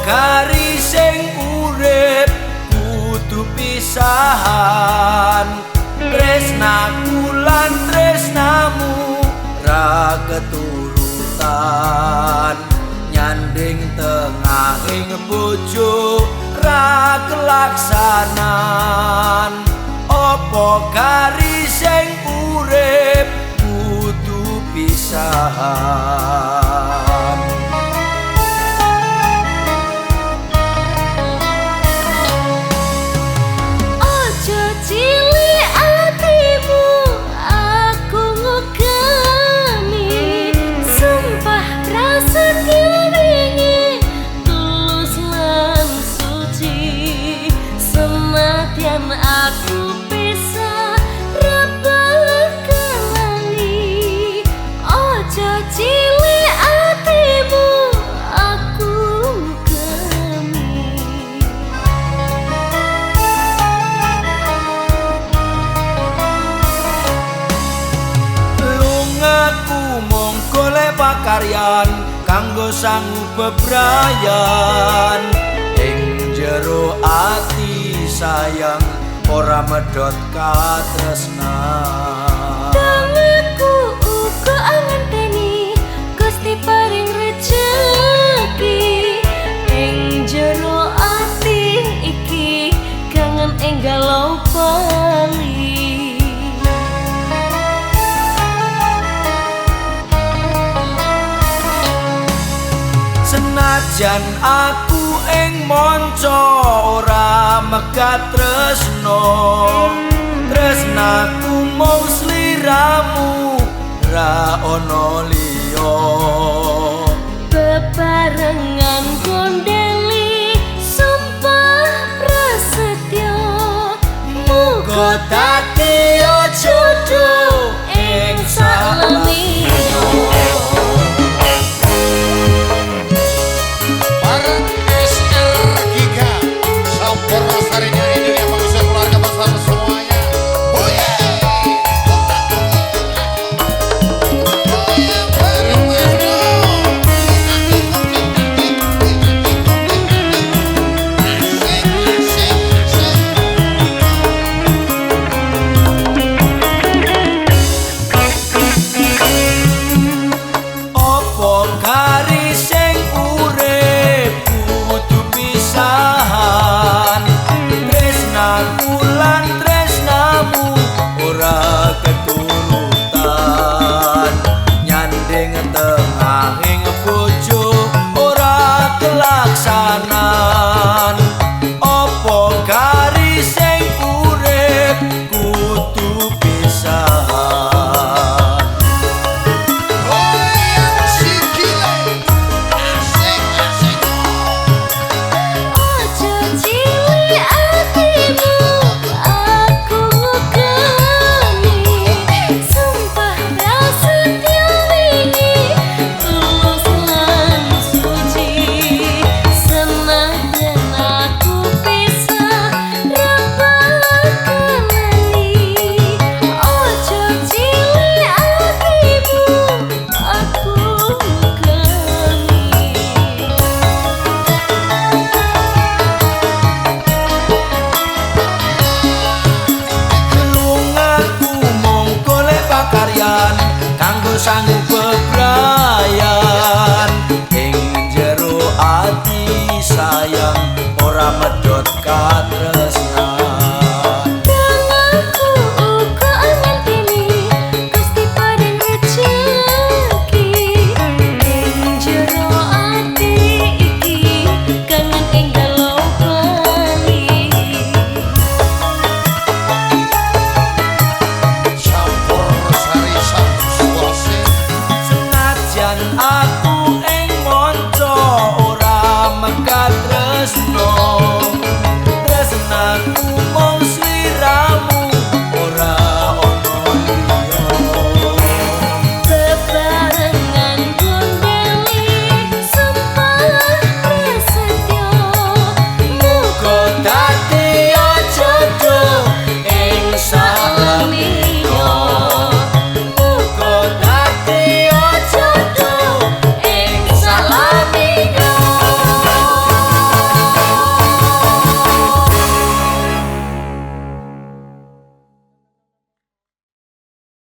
Kari sing urip kudu pisahan, tresnaku lan tresnamu ra keturutan, nyanding tengahing bojo ra kelaksanan. Apa kari sing urip kudu pisahan? Cilik atimu aku ngugemi, sumpah prasetya wingi tulus lan suci, senadyan aku pisah ra bakal lali. Ojo cilik atimu aku ngugemi. Aku mung golek pakaryan kanggo sangu bebrayan, ing jero ati sayang ora medhot katresnan. Tanganku uga ngenteni Gusti paring rejeki, ing jero ati iki kangen enggal bali. Senajan aku ing manca ora megat tresno, tresnaku mung sliramu ra ana liya. Bebarengan gondeli sumpah prasetya, muga dadi jodoh ing salamiya. Tengahing bojo ora kelaksanan, apa kari sing urip kudu pisahan? Ojo cilik atimu aku ngugemi, sumpah prasetya wingi tulus lan suci, senadyan aku pisah ra bakal lali. Ojo cilik atimu aku ngugemi. Lungaku mung golek pakaryan kanggo sangu